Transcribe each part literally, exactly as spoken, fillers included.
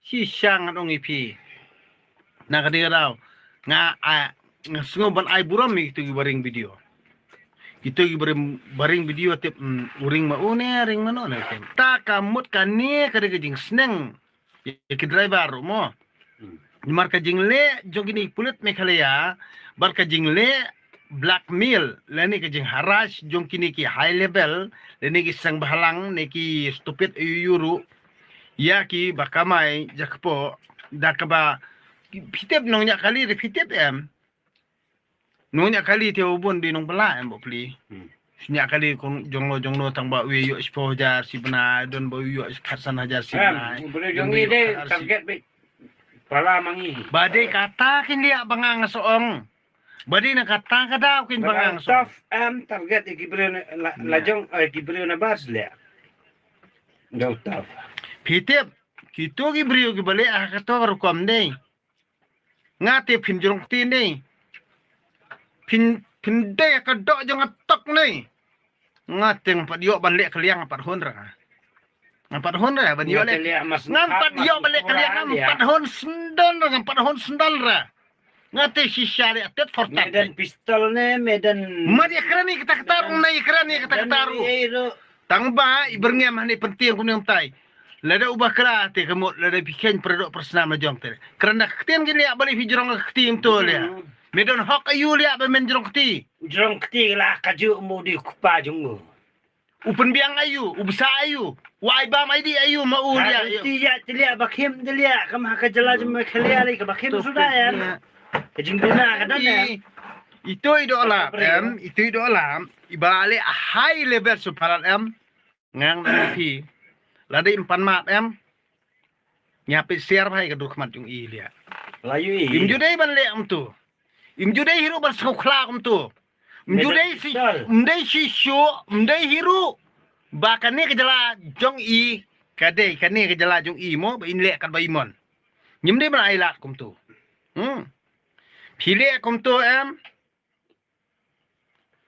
Shisha ngan ong ïa phi. Na ka dei ka daw nga, a, nga sngew ban ai burom ïa kito ki ba ring video. Kito ki ba ring, ba ring video tip, mm, u ring ma u ne, ring ma no ne, tip. Ta ka mut kane ka dei ka jingsneng ïa ki driver ruh mo. Hmm. Namar ka jingleh jong kine ki pulit Meghalaya bad ka jingleh blackmail lane ka jingharass jong kine ki high level lane ki seng bhalang ne ki stupid aïu aïu ruh ïa ki ba kamai jakpoh da kaba phi tip nongñiah kali, phi tip em? Nongñiah kali te u bun dei nongbylla em, bapli. Hmm. Ñiah kali kong jonglo jonglo tang ba u ïoh shiphew hajar shi bnai, don ba u ïoh khatsan hajar shi bnai. Em, u briew jong ngi dei target beit. Pala ma ngi. Ba dei kata kin liah ba nga nga sa ong. Ba dei na kata ka daw kin ba nga nga sa ong. Tough em target ïa ki briew na, la, la jong, eh, ki briew na bas liah. Dei tough. Phi tip, kito ki briew ki ba leh ha kato ka rukom dei. Nga te phin jrong kti ne. Phin, phin dei ka doh jong nga tok ne. Nga te ngam pat ïoh ban leh kylliang, ngam pat hun ra. Ngam pat hun ra ban ïoh leh. Ngam pat ïoh ban leh kylliang, ngam pat hun sendal ra, ngam pat hun sendal ra. Nga te shisha leh tet for tet. Medan pistol ne, medan. Mat ïa kren ïa kata kata rung ne, ïa kren ïa kata kata rung. Tang ba i byrngem hane pyntieng kumne kumtai. Lada u bakla te ka mut, lada phi kheiñ pyrdoh pyrsnam la jong te. Kren da ka ktien ki liah, balei phi jrong ka kti kumto liah. Me don hok aïu liah ba men jrong kti. Jrong kti la ka ju mu di kpa jong u. U pynbiang aïu, u bsa aïu, u ai bam aïu di aïu ma u liah. Ti ïa ti liah ba khim ti liah kam ha ka jylla jong me khalia li ka ba khim suda ïa. Ka jingduna ka don ïa. Ito i doh lap em, ito i doh lap. I ba leh high level su palat em. Ngang na phi. Lada im pan map em. Ïa phi share bha ïa ka dur khmat jong i liah. La ïohi. Im ju dei ban leh kumto. Im ju dei hi ruh ban sngewkhla kumto. Im ju dei shi, im dei shisha, im dei hi ruh. Ba kane ka jylla jong i, ka dei kane ka jylla jong i mo, ba in leh kat ba i mon. Ngim dei ban ai lad kumto. Hmm. Phi leh kumto em.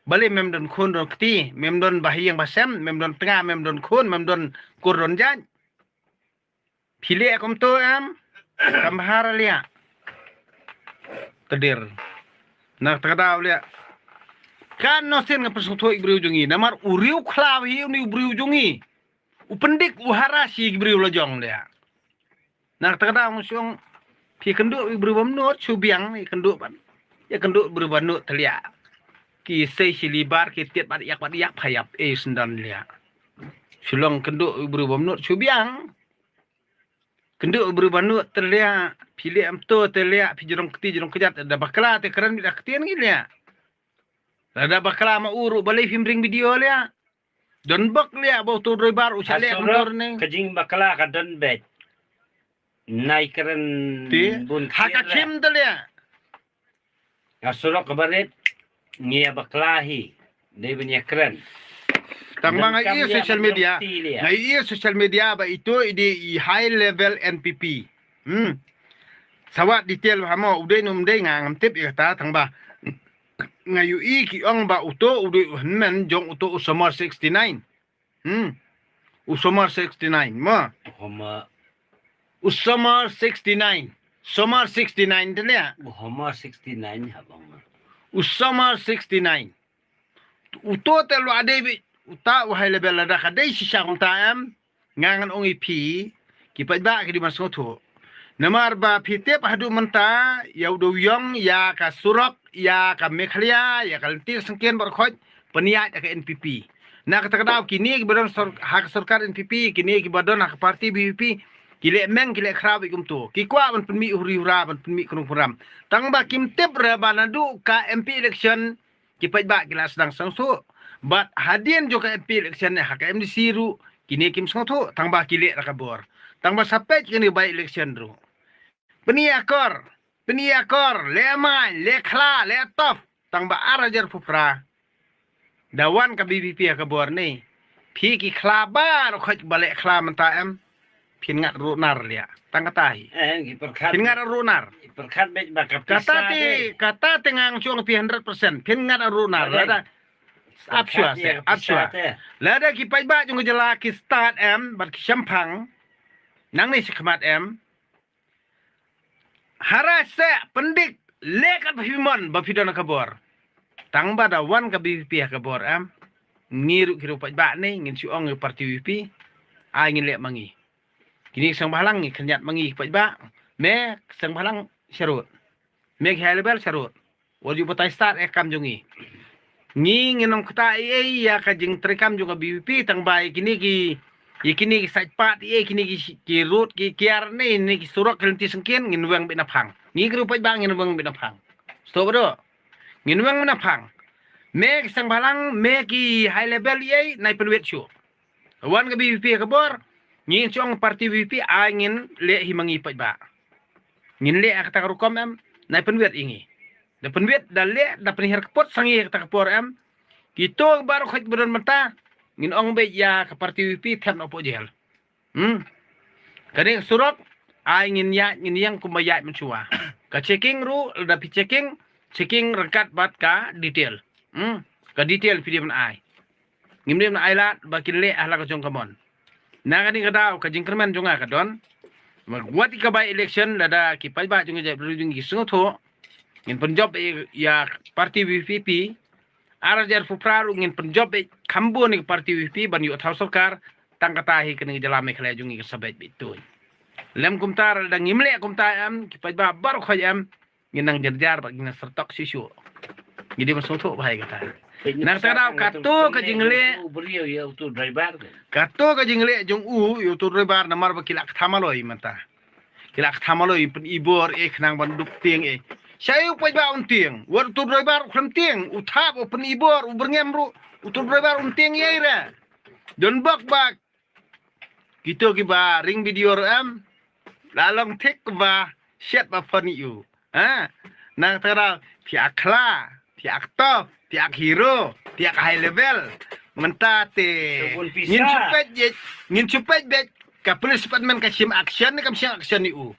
Balei mem don khun don kti, mem don bahaïing bahasem, mem don tnga, mem don khun, mem don kur don jait. Phi leh kumto em, kam bha ra liah. Ka dei. Na kata ka daw liah. Kan noh sien nga pynsngewthuh ïa u briew jong ngi. Namar u riew khlaw hi u ni u briew jong ngi. U pyndik u harass ïa ki briew la jong liah. Na kata ka daw nga shu ong phi kynduh ïa u briew bamnud shu biang, ïa kynduh ban. Ïa kynduh u briew bamnud te liah. Ki sei shi libar ki tied bad ïak bad ïak pha ïap ei sendon liah. Shu long kynduh ïa u briew bamnud shu biang. Kynduh ïa u briew bamnud te liah, phi leh kumto te liah, phi jrong kti jrong kjat, da bakla te kren beit da ktien ngi liah. Lada bakla ma u ruh balei phim ring video liah. Don bok liah ba uto u driver u sha leh kumto ne. Ka jingbakla ka don beit. Nai kren bun ha ka khim te liah. Ka surok ka barit ngi ïa bakla hi. Dei ban ïa kren. Tang ba nga ïohi social media. Nga ïohi social media ba ito i dei i high level N P P. Hmm. Sa wad detail bha mo u dei ne um dei nga ngam tip ïa kata tang ba. Nga ïohi ki ong ba uto u dei u hynmen jong uto u Somor sixty-nine. Hmm. U Somor sixty-nine mo. U Somor sixty-nine. Somor sixty-nine te liah. U Somor sixty-nine ha bang. U Somor sixty-nine. Uto te lua dei beit uta u high level lada ka dei shisha kumta em. Nga ngan ong ïa phi ki paidbah ki dei ban sngewthuh. Namar ba phi tip haduh mynta ïa u dewïong ïa ka surok ïa ka Meghalaya ïa ka lynti syngkien baroh khoit pynïaid da ka N P P. Na kata ka daw kine ki ba don ha ka sorkar N P P, kine ki ba don ha ka party V P P ki leh meng ki leh khraw beit kumto. Ki kwah ban pynmih huri hura ban pynmih khnong pynram. Tang ba kim tip re ba naduh ka M P election ki paidbah ki la sdang sngewthuh. Bad hadien jong ka M P election ne ha ka M D C ruh kine kim sngewthuh tang ba ki leh da ka bor. Tang ba sa peit kine by election ruh. Pynïakor, pynïakor, leh main, leh khla, leh tough. Tang ba ar hajar phew phra da wan ka V P P ha ka bor ne. Phi ki khla baroh khoit ba leh khla mynta em. Phin ngat ruh nar liah. Tang kata hi. Phin ngat ruh nar. Kata te, kata te ngang chong phi hundred percent. Phin ngat ruh nar. Lada ap shwa se, ap shwa. Lada ki paidbah jong ka jylla ki stad em bad ki shemphang. Nangne shakhmat em. Hara se pyndik leh kat ba phi mon ba phi don ha ka bor. Tang ba da wan ka B V P ha ka bor em. Ngi ruh ki ruh paidbah ne ngin shu ong ïa party V P. Ai ngin leh ma ngi. Kini ki seng bhalang ngi khyndiat ma ngi paidbah. Me seng bhalang sharud. Me ki high level sharud. Wat ju batai start eh kam jong ngi. Ngi ngin ong kata ei ei ïa ka jingtrei kam jong ka B V P tang ba ïa kini ki ïa kini ki sait pat ïa kini ki ki rut ki kiar ne ne ki surok ki lynti sengkin ngin weng bit na phang. Ngi ki ruh paidbah ngin weng bit na phang. Stop do. Ngin weng bit na phang. Me ki seng bhalang me ki high level ei nai pynwit shu. Wan ka B V P ha ka bor ngin chong party V V P ai ngin leh hi ma ngi paidbah. Ngin leh ha kata ka rukom em nai pynwit ïa ngi. Da pynwit da leh da pynhiar ka pot sang ïa kata ka por em. Kito baroh khoit ba don mynta ngin ong beit ïa ka party V V P thep na pok jel. Hmm. Kane ka surok ai ngin ïaid ngin ïeng kumba ïaid mynshuwa. Ka checking ruh lada phi checking checking ryngkat bad ka detail. Hmm. Ka detail phi dei ban ai. Ngim dei ban ai lad ba kin leh ha la ka jong ka mon. Na kane ka daw ka jingkyrmen jong nga ka don. Wat ïa ka by election lada ki paidbah jong ka jaitbynriew jong ngi ki sngewthuh ngin pynjop ïa party V P P. Ar hajar arphew phra ruh ngin pynjop beit kham bun ïa ka party V P ban ïoh thaw sorkar. Tang kata hi kane ka jylla Meghalaya jong ngi kan sa beit beit tuñ. Lem kumta lada ngim leh kumta em ki paidbah baroh khoit em. Ngin nang jarjar bad ngin nang sertok shisha. Ngi dei ban sngewthuh bha ïa kata. Na kata daw kato ka jingleh. Kato ka jingleh jong u ïa uto u driver namar ba ki la ktham aloi mynta. Ki la ktham aloi pyn-i bor eh khnang ban dup tieng eh. Sha ïa u paidbah un tieng. Wat uto u driver u khlem tieng u thap u pyn-i bor u byrngem ruh. Uto u driver un tieng ïa i re. Don bok ba kito kiba ring video ruh em. La long thik ba shet ba phone ïa u. Ha? Na kata daw phi ak khla, phi ak top, phi ak hero, phi ak high level. Mynta te ngin chu peit ngin chu peit beit ka police department ka shim action ne kam shim action ïa u.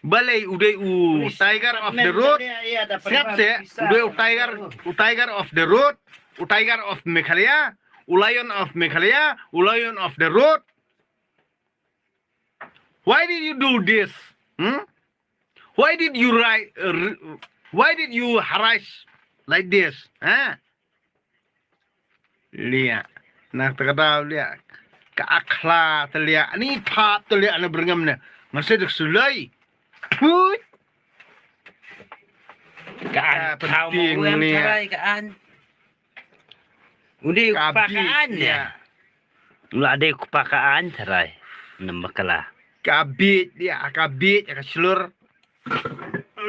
Balei u dei u tiger of the road. Siap se u dei u tiger u tiger of the road, u tiger of Meghalaya, u lion of Meghalaya, u lion of the road. Why did you do this? Hmm? Why did you write? Uh, why did you harass like this? Huh? Lia. Na kata ka daw lia. Ka akhla te lia. Ani thap te lia ana berngam ne. Masih dek sulai. Put. Ka an ka penting lia. Ka an. Undi ka pa ka an ya. Ula de ku pa ka an tharai. Namba kala. Ka bit dia ka bit ka slur.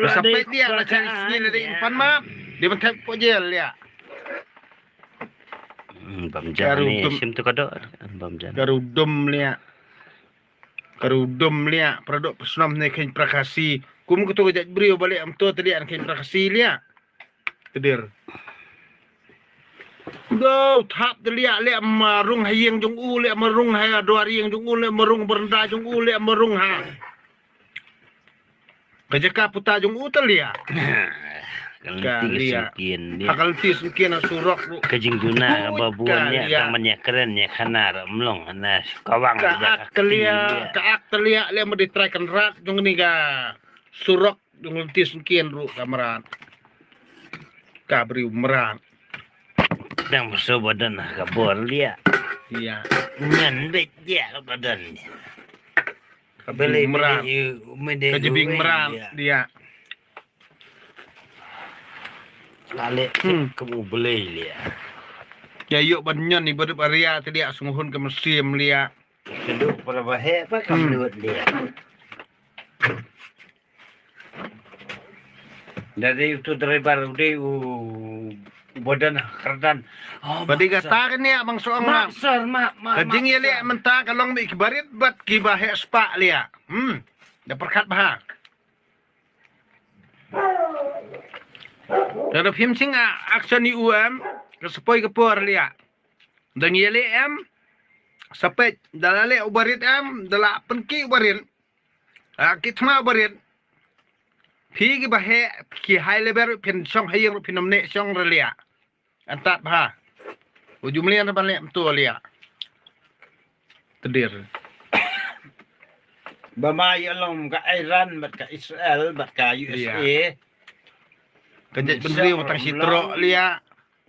Sampai dia na cari sini dari empan map. Dia mentep kok jel ya. Bam jan ni sim tu kado. Bam jan. Ka rudum lia. Ka rudum lia. Produk pesnom ni khin prakasi. Kum kutu kejat brio balik am tu tadi an khin prakasi lia. Tedir. Do thap te lia lia marung ha ïing jong u lia marung ha duar ïing jong u lia marung berenda jong u lia marung ha. Ka jaka puta jong u te lia. Ka lia. Ha ka lynti sngkien ha surok. Ka jingduna ba buan lia ka man ïa kren ïa khana ra mlong na kawang ka ak te lia ka ak te lia lia ma di trai kan rat jong ni ka surok. Jong lynti sngkien ruh ka mrad. Ka briew mrad. Dang pyrshah badan ka bor lia. Ïa. Ngan beit ïa ka badan. Ka briew mrad. Ka jibing mrad lia. Lale kamu belai lia. Ya yuk ban nyon ni badup aria te lia sunghun ka mesim lia. Keduk para bahe pa kam lut lia. Dari utu driver udah u badan kerdan. Padi kata kene abang soang mak. Ka jing ya lek menta ka long mi kibarit bat kiba hek spak lia. Hmm. Da perkat bah. Da da phim sing a action ni u em ka sepoi ka por lia. Da ngi lek em sepet da la lek u barit em da la penki u barit. Ah, ki thma barit. Phi ki ba he ki high level phin shong ha ïing ruh phin ym neh shong re lia. Antat bha. U jumlian ban leh mtu lia. Tedir. Ba ma ïa long ka Iran bad ka Israel bad ka U S A. Ka jait bynriew tang shi trok liah.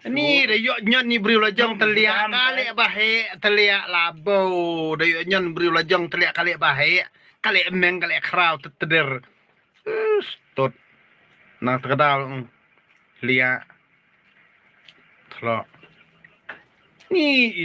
Ni da ïoh ñion ni briew la jong tliah ka leh ba heh tliah la bo. Da ïoh ñion briew la jong tliah ka leh ba heh. Ka leh meng ka leh khraw teder. Stot. Nang tkedal liah. Thlok. Ni